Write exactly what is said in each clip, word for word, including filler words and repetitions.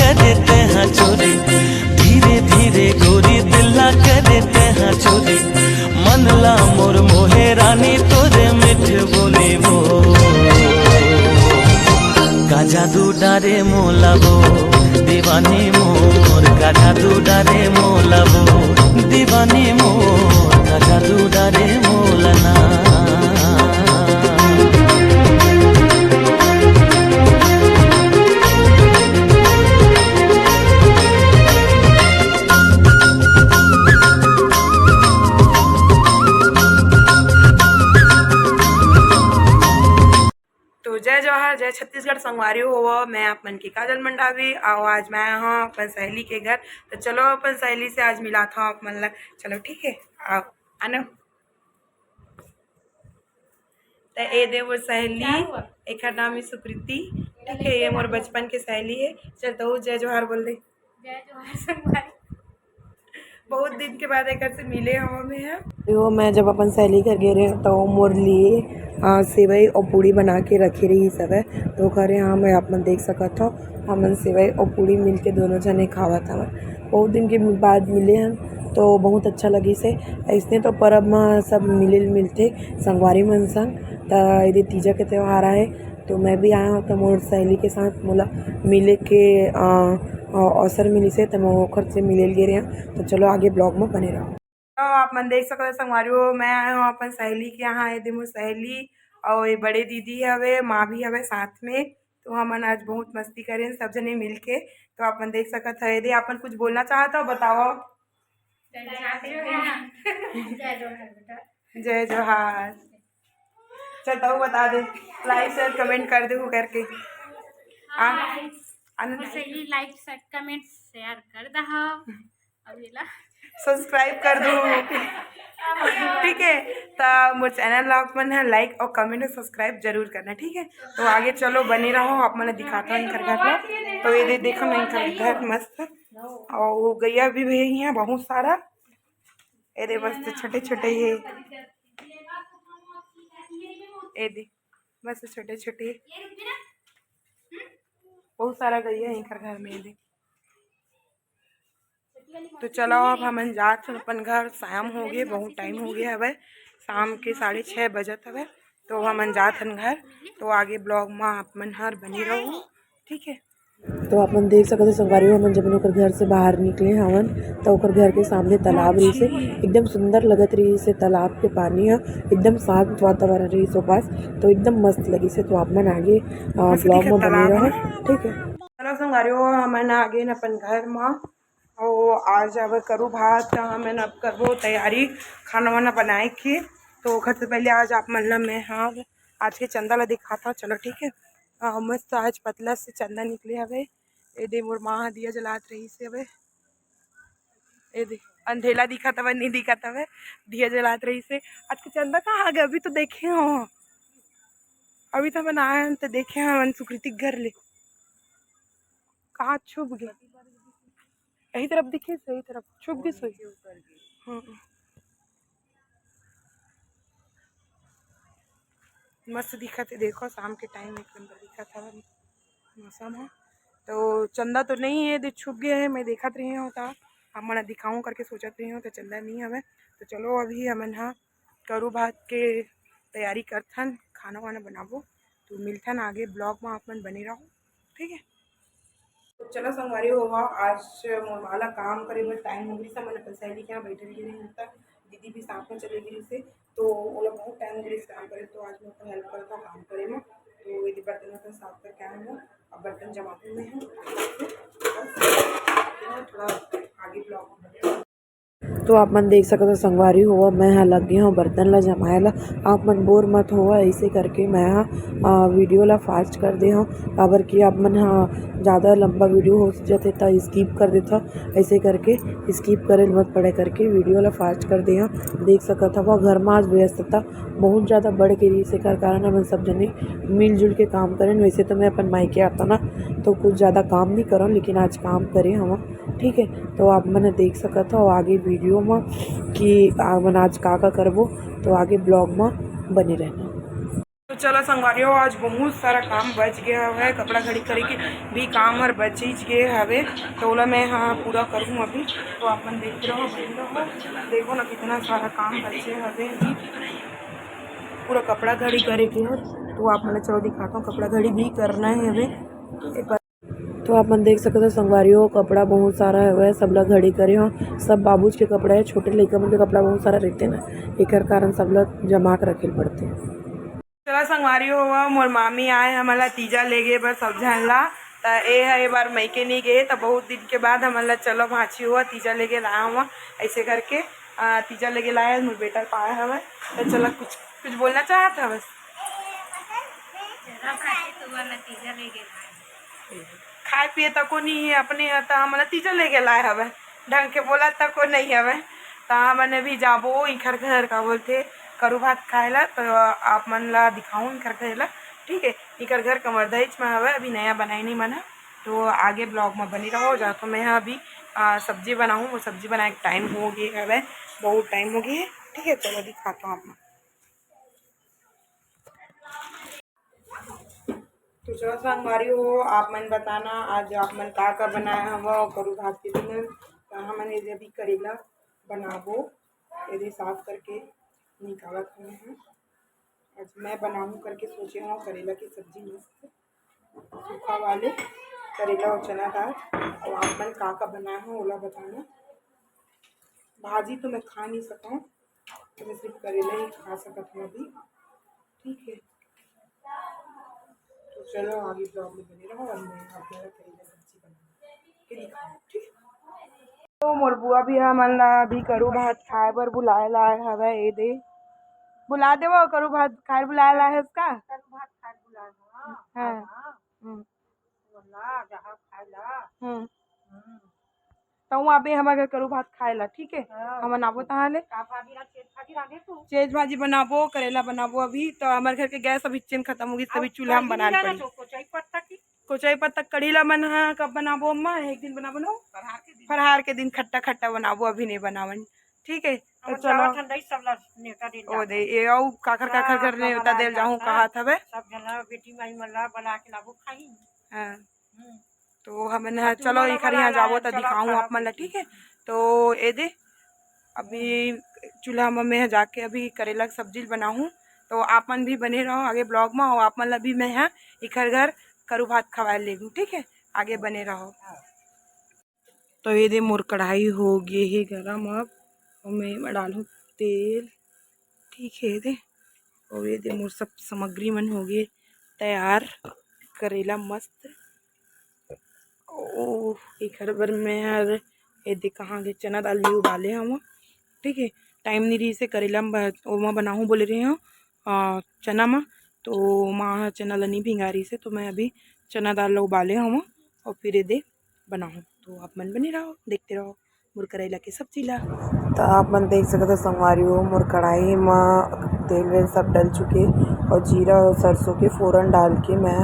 करे तेहा चोरी, धीरे धीरे गोरी दिल ला करे तेहा चोरी। मन ला मोर मोहे रानी तोरे मिठ बोली वो। का जादू डारे मोला वो दीवानी मोर, का जादू डारे मोला वो दीवानी मोर, का जादू डारे मोला ना। तो जय जोहार, जय छत्तीसगढ़ संगवारी हो, मैं आप मन के काजल मंडावी। अउ आज मैं आए हव अपन सहेली के घर, तो चलो अपन सहेली से आज मिलात हव आप मन ला। चलो ठीक है, आओ, आनो। त ए दे मोर सहेली, एकर नाम है सुकृति, ठीक है, ये मोर बचपन के सहेली है। चल तो जय जोहार बोल दे। जय जोहार संगवारी। बहुत दिन के बाद एकर से मिले हव मैं ह। वो मैं जब अपन सहेली घर गे रहे तो मोर लिए, अ, सेवई और पूड़ी बना के रखे रही सब है, तो ओकरे यहाँ मैं आप मन देख सकत हव, हमन सेवई और पूड़ी मिल के दोनों जने खावत हवन। बहुत दिन के बाद मिले हन तो बहुत अच्छा लगिस हे। अइसने तो परब म सब मिले मिलथे संगवारी मन संग। त एदे तीजा के त्योहार आए तो मैं भी आए हव, तो मोर सहेली के साथ मोला मिले के, अ, अ, अवसर मिलिस हे, त मैं ओखर से मिले ल गे रहेंव। तो चलो आगे vlog म बने रहो। तो आप मन देख सकत हो संगवारी हो, मैं आए हव अपन सहेली के यहाँ। एदे मोर सहेली अउ ये बड़े दीदी हवे, माँ भी हवे साथ में। तो हमन आज बहुत मस्ती करेन सब जने मिल के। तो आप मन देख सकत हो, एदे आप मन कुछ बोलना चाहत हो, बताओ। जय जोहार। जय जोहार बेटा। जय जोहार। चल, तू बता दे, like, share, comment कर दे वो करके। आ, हाँ। आनंद। मोर सहेली like, share, comment, share कर दहा। अउ एला subscribe कर दो। ठीक है, तो मोर channel ला आप मन ह like और comment और subscribe जरूर करना, ठीक है। तो आगे चलो बने रहो, आप मन ला दिखाता हूँ इनकर घर ला। तो ये दे, देखो ना इनकर घर मस्त, और वो गैया भी, भी है बहुत सारा। ये दे मस्त छोटे छोटे ये, ये दे मस्त छोटे छोटे, बहुत सारा गैया है इनकर घर में। ये दे तो चलो, अब हमन जात हन अपन घर। शाम हो गए, बहुत time हो गया हवे, शाम के साढ़े छः बजत हवे। तो हमन जात हन घर। तो आगे vlog में आप मन हर बने रहो, ठीक है। तो आप मन देख सकत हो संगवारी हो, हमन जब ओकर घर से बाहर निकले हवन, तो ओकर घर के सामने तालाब रहिस हे। एकदम सुंदर लगत रहिस हे तालाब के पानी ह, एकदम शांत वातावरण रहिस ओ पास, तो एकदम मस्त लगिस हे। तो आप मन आगे, अ, मस्त vlog दिखत में बने तालाब रहो, ह। ठीक है। चलो संगवारी हो, हमन आगे न अपन घर म। अउ आज अब करू भात, त हमन अब करबो तैयारी खाना वाना बनाए के। तो ओखर से पहले आज आप मन ला मैं, हाँ, आज के चंदा ला दिखात हव। चलो ठीक है, अ, मस्त आज पतला से चंदा निकले हवे। ए दे मोर माँ ह दिया जलात रहिस हवे। ए दे अंधेला दिखत हवे, नहीं दिखत हवे, दिया जलात रहिस हे। आज के चंदा कहाँ गे? अभी तो देखे हो, अभी तो हमन आए हन तो देखे हवन सुकृति के घर ले। कहाँ छुप गे? यही तरफ दिखे, सही तरफ छुप गे, सही। हाँ। मस्त दिखत हे, देखो शाम के time एक नंबर दिखत हवे मौसम ह। तो चंदा तो नहीं है, दे छुप गए हैं, मैं देखत रही हूँ, तो आप मन दिखाऊँ करके सोचत रही हूँ, तो चंदा नहीं हवे। तो चलो अभी हमन ह करू भात के तैयारी करथन, खाना वाना बनाबो। तो मिलथन आगे vlog में, आप मन बने रहो, ठीक है। तो चलो संगवारी हो, आज मोर माँ ला काम करे बर time हो गइस, हमन अपन सहेली के यहाँ बैठे रहे हन, त दीदी भी साथ में चले गइस हे, तो ओला बहुत time हो गइस काम करे, तो आज मैं ओकर help करत हूँ काम करे में। तो ये बर्तन वर्तन साफ करके आए हूँ, अब बर्तन जमाते हुए हैं, बस, थोड़ा आगे vlog में। तो आप मन देख सकत हो संगवारी हो, मैं ह लग गे हव बर्तन ला जमाए ला। आप मन bore मत होवा, ऐसे करके मैं ह, अ, video ला fast कर दे हव, काबर कि आप मन ह ज़्यादा लंबा video हो जथे त skip कर देथव, ऐसे करके skip करे ल मत पड़े करके video ला fast कर दे हव। देख सकत हव घर म आज व्यस्तता बहुत ज़्यादा बढ़ के रहिस, एकर कारण हमन सब जने मिलजुल के काम करेन। वैसे तो मैं अपन मायके आता ना तो कुछ ज़्यादा काम नहीं करव, लेकिन आज काम करे हव। ठीक है, तो आप मन देख सकत हो आगे video म कि आप मन आज का का करबो, तो आगे vlog म बने रहना। चलो संगवारी हो, आज बहुत सारा काम बच गया हवे, कपड़ा घड़ी करे के भी काम हर बचिच गए हवे, तो ओला मैं, हाँ, पूरा करूँ अभी। तो आप मन देखते रहो, बने रहो। देखो ना, कितना सारा काम बचे हवे अभी, पूरा कपड़ा घड़ी करे के है। तो आप मन ला चलो दिखाता हूँ, कपड़ा घड़ी भी करना है हवे। एक बार तो आप मन देख सकत हो संगवारी हो, कपड़ा बहुत सारा हवय, सबला घड़ी करे हो। सब बाबूज के कपड़ा है, छोटे लइका मन के कपड़ा बहुत सारा रहते ना, एकर कारण सबला जमा के रखे ल पड़ते। चला संगवारी हो, मोर मामी आए हमन ला तीजा लेगे बर सब झन ला। त ए ह ए बार मइके नी गे, त बहुत दिन के बाद हमन ला चलो भांची हुआ तीजा लेगे लाए हुआ, ऐसे करके, आ, तीजा लेगे लाए मोर बेटा पाए हवय। त चला कुछ, कुछ बोलना चाहत हवस? खाए पिए तको नहीं है अपने ह, त हमन ला तीजा लेगे लाए हवय, ढंग के बोला तको नहीं हवय। त हमन अभी जाबो इखर घर, का बोलथे, करू भात खाए ला। त आप मन ला दिखाऊं इखर घर ला, ठीक है। इखर घर कमरधईच में हवय, अभी नया बनाए नहीं मन ह। तो आगे ब्लॉग में बनी रहो। जा तो मैं ह अभी, आ, सब्जी बनाऊं, वो सब्जी बनाए के टाइम हो गए हवय, बहुत टाइम हो गए है, ठीक है। चलो दिखाता हूँ आप मन। तो चलो संगवारी हो, आप मन बताना आज आप मन का का बनाए हव करू भात के दिन। तो हमन ये अभी करेला बनाबो, ये साफ करके निकालत हवे हैं। आज मैं बनाऊं करके सोचे हूँ करेला की सब्जी, मस्त सूखा वाले करेला और चना दाल। और आप मन का का बनाए हो ओला बताना। भाजी तो मैं खा नहीं सकूँ, तो मैं सिर्फ करेला ही खा सकत हूँ अभी, ठीक है। तो चलो आगे ब्लॉग में बने रहो और मैं आप लोग करेला सब्जी बना के दिखाऊँ, ठीक है। तो मोर बुआ भी हमन ला अभी करू भात खाए बर बुलाए ला आए हवय, ए दे। बुला देवो, करू भात खाए बुलाए ला है इसका। करू भात खाए बुलाए ला। हाँ। हाँ। हम्म। बोला, जहाँ खाए ला। हम्म। हम्म। तहूँ आबे हमर घर करू भात खाए ला, ठीक है? हाँ। हमन आबो तहाँ ले। का भाजी ला, चेज भाजी रांधे तू? चेज भाजी बनाबो, करेला बनाबो अभी। तो हमर घर के गैस अभी चेन खत्म हो गई, तभी अब चूल्हा में कढ़ी बनाए ला ना पड़ी। तो कोचई पत्ता की? कोचई पत्ता कढ़ी ला मन ह कब बनाबो अम्मा? एक दिन बनाबो ना। फरहार के दिन। फरहार के दिन खट्टा खट्टा बनाबो, अभी नहीं बनावन, ठीक है? तो हमर चलो। जावत हन दई सब ला नेवता दे ओ जात दे, हन। ये अउ काखर काखर हाँ, घर नेवता देल जाहूँ कहात हवे। सब जना बेटी माई मन ला बना के लाबो खाई। हाँ। हम्म। तो हमन ह, अब तू चलो, मन ला एखर यहाँ बना जाबो ला, त चलो दिखाहूँ खाओ आप मन ला, बेटी। ठीक है? तो ए दे, अभी चूल्हा में मैं जाके अभी करेला के सब्जी बनाहूँ, तो आप मन भी बने रहो आगे ब्लॉग में, और आप मन ला भी मैं ह एखर घर करू भात खवाए लेगूँ, ठीक है? आगे बने रहो। हाँ। तो ये दे मोर कढ़ाई हो गे हे गरम। अब ओमे एमा डालहूँ तेल, ठीक है। ये दे, और ये दे मोर सब सामग्री मन हो गे तैयार। करेला मस्त। ओ, एखर बर मैं हर ये दे कहाँ गे चना दाल भी उबाले हवं, ठीक है। टाइम नहीं रही से करेला म ब-, ओमा बनाहूँ बोले रहे हूँ, आ, चना मा, तो माँ ह चना ला नहीं भिंगा रही से, तो मैं अभी चना दाल ला उबाले हवं और फिर ये दे बनाहूँ। तो आप मन बने रहो, देखते रहो मोर करेला के सब्जी ला। तो आप मन देख सकत हो संगवारी हो, मोर कढ़ाई म तेल वेल सब डल चुके और जीरा और सरसों के फोरन डाल के मैं,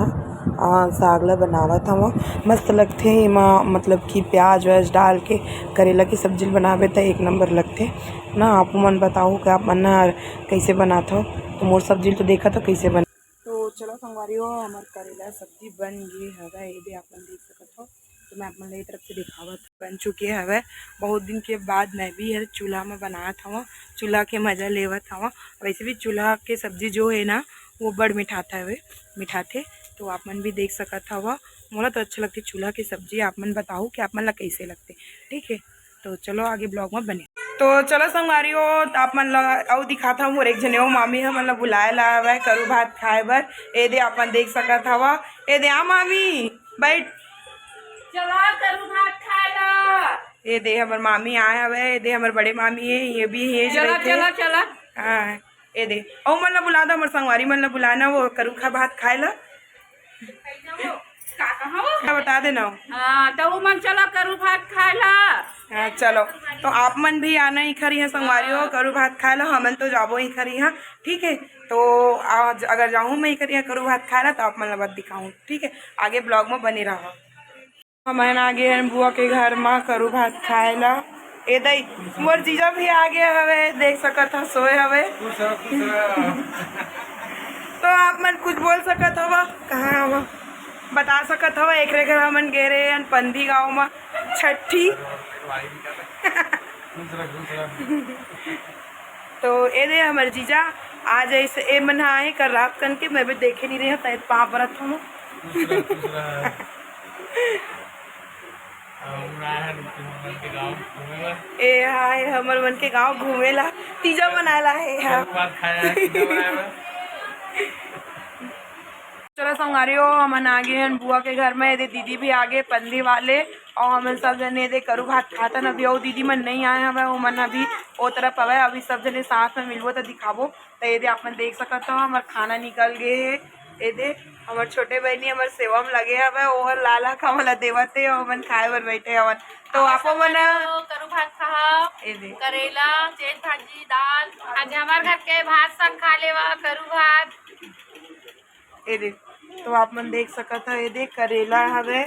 आ, साग ला बनावत हवं। मस्त लगथे एमा, मतलब कि प्याज व्याज डाल के करेला के सब्जी ल बनाबे त एक नंबर लगथे ना। आप मन बताओ कि आप मन ह कइसे बनाथव, तो मोर सब्जी ल तो देखत हो कइसे बन। तो चलो संगवारी हो, हमर करेला सब्जी बन गे हवय। ये दे आप मन देख सकत हो, तो मैं आप मन ला ये तरफ से दिखावत बन चुके हवय। बहुत दिन के बाद मैं भी हर चूल्हा में बनात हवं, चूल्हा के मजा लेवत हवं। वैसे भी चूल्हा के सब्जी जो है ना, वो बड़ मिठाता हवे, मिठाथे। तो आप मन भी देख सकत हव, मोला तो अच्छा लगथे चूल्हा के सब्जी। आप मन बताओ कि आप मन ला कैसे लगथे, ठीक है। तो चलो आगे ब्लॉग में बने। तो चलो संगवारी हो, आप मन ला अउ दिखात हव, मोर एक झने ओ मामी हमन ला बुलाए ला हवय करू भात खाए बर। ए दे आप मन देख सकत हव, ए दे आ मामी, बैठ। चला करू भात खाए ला। ए दे हमर मामी आए हवय, ए दे हमर बड़े मामी है, ये भी यही चला, रहिथे। चला, चला। हाँ, ए दे, ओ मन ला बुला दो, हमर संगवारी मन ला बुलाना, वो करू खा भात खाए ला। का कहा वो? क्या बता देना हो? हाँ, तो वो मन चला करू भात खाए ला। हाँ, चलो, तो आप मन भी आना ही खरी है संगवारी हो, हाँ। करू भात खाए ला, हमन तो जाबो ही खरी है, ठीक है। तो आज अगर जाऊँ मैं ही खरी है करू भात खाए ला, तो आप मन ला बात दिखाऊँ, ठीक है। आगे ब्लॉग में बने रहो। हमन आ गे हन बुआ के घर म करू भात खाए ला। ए दई, मोर जीजा भी आ गे हवे, देख सकत ह, सोए हवे। खुश रह, खुश रह। तो आप मन कुछ बोल सकत हव, कहाँ हव, बता सकत हव, एकरे घर हमन गे रहे हन पंदी गांव म छठी। तो ए दे हमर जीजा, आज ऐसे ए मन ह आए कर रात कन के, मैं भी देखे नहीं रहे, तय पाँव परत हूँ। ए हाय, हमर मन के गांव घूमे ला, तीजा मनाए ला हे। चलो संगवारी हो, हमन आ गे हन बुआ के घर में। एदे दीदी भी आ गे, पंदी वाले, अउ हमन सब जने एदे करू भात खातन। अभी अउ दीदी मन नहीं आए हवय, ओमन अभी ओ तरफ हवय। अभी सब जने साथ में मिलबो त दिखाबो। त एदे आप मन देख सकत हो, हमर खाना निकल गे हे। एदे हमर छोटे बहिनी हमर सेवा में लगे हवय, ओहर लाला का हमला देवत हे, हमन खाए बर बैठे हवन। तो आपो मन करू भात खाओ, एदे करेला, चेत भाजी, दाल। आज हमर घर के भात सब खा लेवा, करू भात। एदे, तो आप मन देख सकत हो, एदे करेला हवे,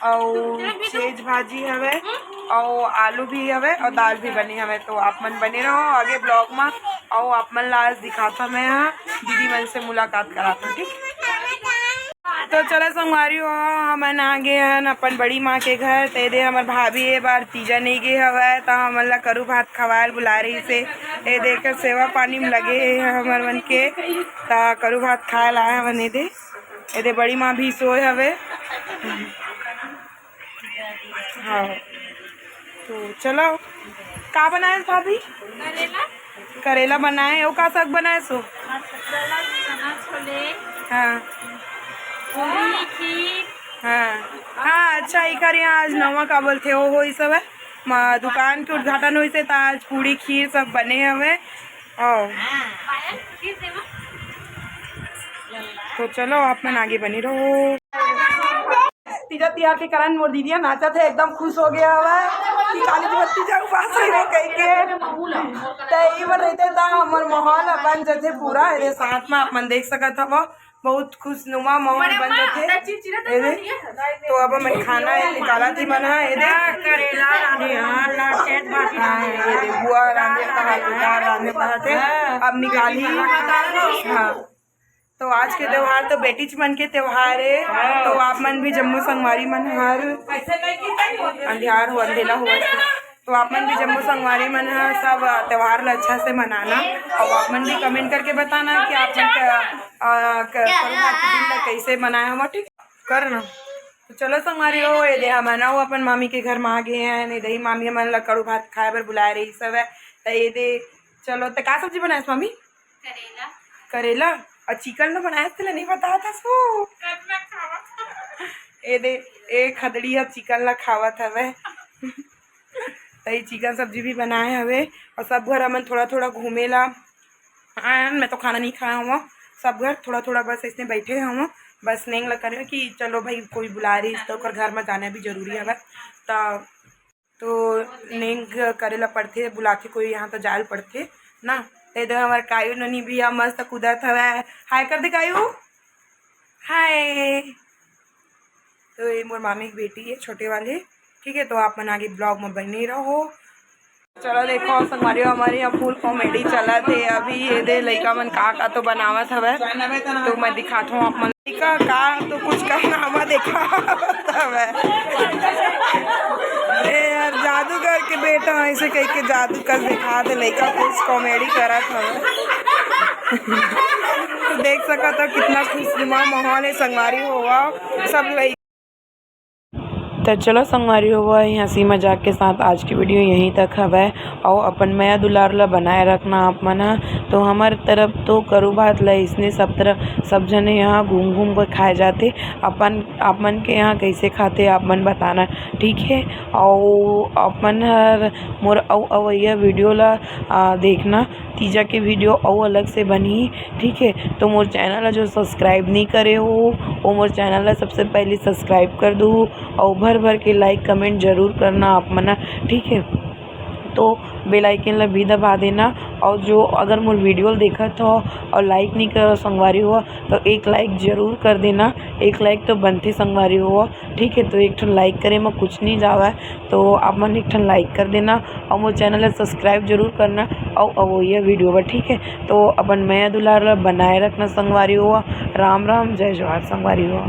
अउ चेज भाजी हवे, अउ आलू भी हवे, अउ दाल भी बने हवे। तो आप मन बने रहो आगे ब्लॉग में, अउ आप मन ला आज दिखाता मैं हा, दीदी मन से मुलाकात कराता, ठीक। तो चलो संगवारी हो, हमन आ गे हन अपन बड़ी माँ के घर। ते दे हमर भाभी ए बार तीजा नहीं गे हवय, त हमन ला करू भात खवाए ल बुला रही से। ए देख सेवा पानी में लगे हे हमर मन के, त करू भात खाए ला आए हवन। ए दे, ए दे बड़ी माँ भी सोए हवे। हाँ, तो चलो, का बनाए भाभी? करेला। करेला बनाए, अउ का साग बनाए सो? चना छोले। हाँ। पूरी, खीर। हाँ। हाँ, अच्छा, इकर यहाँ आज नवा का बोलथे, वो होई सब है। म-, दुकान के उद्घाटन होई से, त आज पूरी, खीर सब बने हवे। हाँ। पायल, खीर देवा। तो चलो, आप मन आगे बने रहो। तीजा तिहार के कारण मोर दीदिया नाचत हे, एकदम खुश हो गया हवय कि काली जी भतीजा उपास रही हो कह के। त ई बर रहते त हमर माहौल बन जथे पूरा। एदे साथ में आप मन देख सकत हव, बहुत खुशनुमा माहौल बन जथे। एदे, तो अब मैं खाना ए निकालत ही मन ह। एदे करेला रांधे हन, ना चेत भाजी हाँ, रांधे हन। एदे बुआ रांधे कहा थे, दाल रांधे कहा थे, अब निकाली। हाँ। तो आज के त्योहार तो बेटीच मन के त्योहार हे, तो आप मन भी जम्मो संगवारी मन हर अंधियार हो, अंधेला हो, तो आप मन भी जम्मो संगवारी मन ह सब त्योहार ला अच्छा से मनाना, अउ आप मन भी कमेंट करके बताना कि आप मन के, अ, क-, करुणा के दिन ला कैसे मनाए हव, ठीक? कर ना। तो चलो संगवारी हो, एदे हमन अउ अपन मामी के घर म आ गे हन। एदे ही मामी हमन ला कड़ू भात खाए बर बुलाए रही सब है, त एदे चलो। त का सब्जी बनाए मामी? करेला। करेला? अउ चिकन ला बनाए तेला नहीं बतावत हस वो। कतना खावत हवे। ए दे, ए खदड़ी ह चिकन ला खावत हवे। त ये चिकन सब्जी भी बनाए हवे अउ सब घर हमन थोड़ा-थोड़ा घूमे ला आए हन। मैं तो खाना नहीं खाया हूँ, सब घर थोड़ा-थोड़ा बस ऐसने बैठे हूँ, बस नेंग ला करे कि चलो भाई कोई बुला रही तो ओकर घर में जाना भी जरूरी हवे। त तो नेंग करे ला पड़थे, बुलाथे कोई यहाँ तो जाए ल पड़थे ना। त इधर हमारे कायू नोनी भी ह मस्त कूदत हवय। हाय कर दे कायू, हाय। तो ये मोर मामी की बेटी है, छोटे वाली, ठीक है। तो आप मन आगे ब्लॉग में बने रहो। चलो देखो संगवारी हो, हमारे यहाँ फुल कॉमेडी चलत हे अभी। ये दे लइका मन का का तो बनावत हवय, तो मैं दिखात हूँ आप मन। का, का तो कुछ करना हवा देखा हवे। ए यार, जादूगर के बेटा ऐसे कह के जादू कर दिखा दे, लइका कुछ कॉमेडी करत हवे। तो देख सकत हो कितना खुशनुमा माहौल है संगवारी होवा सब लइका। त चलो संगवारी हो, वही हंसी मजाक के साथ आज की वीडियो यहीं तक हवय। अउ अपन मया दुलार ला बनाए रखना आप मन ह। तो हमर तरफ तो करू भात ला इसने सब तरफ सब झने यहाँ घूम घूम के खाए जाथे। अपन आप मन के यहाँ कैसे खाथे आप मन बताना, ठीक है। अउ अपन हर मोर अउ अवैया वीडियो ला, आ, देखना। तीजा के वीडियो अउ अलग से बनही, ठीक है। तो मोर चैनल ला जो सब्सक्राइब नहीं करे हो, वो मोर चैनल ला सबसे पहले सब्सक्राइब कर दो, अउ भर भर के लाइक कमेंट जरूर करना आप मन, ठीक है। तो bell icon ला भी दबा देना। और जो अगर मोर video ल देखत हो और like नहीं करो संगवारी हो, तो एक like जरूर कर देना। एक like तो बनथे संगवारी हो, ठीक है। तो एक ठन like करे म कुछ नहीं जावय, तो आप मन एक ठन like कर देना और मोर channel ला subscribe जरूर करना। और अब ये video बर, ठीक है, तो अपन मया दुलार ला बनाए रखना संगवारी हो। राम राम, जय जोहार संगवारी हो।